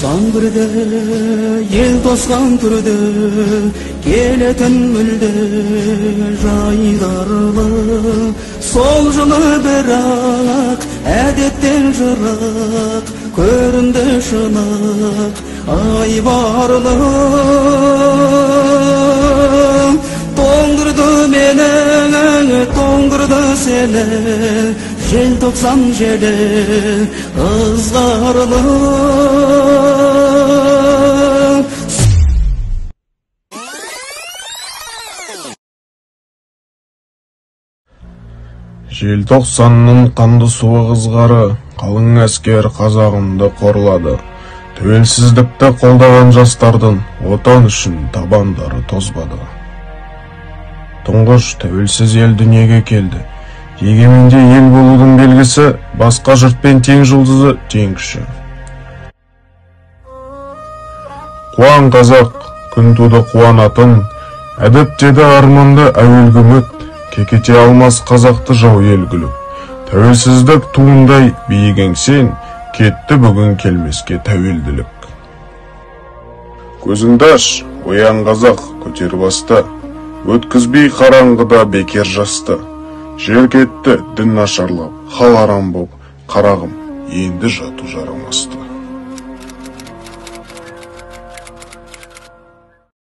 91-де ел тосқан түрде келетін мүлде жайдарлы. Сол жылы бірақ әдеттен жырақ көрінді шынық айбарлы. Тоңдырды мені, тоңдырды сені, желтоқсан желі ызғарлы. Желтоқсанның қанды суық ызғары қалың әскер қазағымды қорлады. Тәуелсіздікті қолдаған жастардың отан үшін табандары тозбады. Тұңғыш тәуелсіз ел дүниеге келді. Егеменде ел болудың белгісі, басқа жұртпен тең жұлдызы, тең күші. Қуан қазақ, күн туды қуанатын, әдеп деді арманды әуелгі үміт, кекете алмас қазақты жау ел күліп. Тәуелсіздік туындай биік еңсен, кетті бүгін келмеске тәуелділік. Көзіңді аш, оян қазақ, көтер басты, өткізбей қараңғыда бекер жасты. Жер кетті, дін нашарлап, хал арам боп, қарағым, енді жату жарамасты.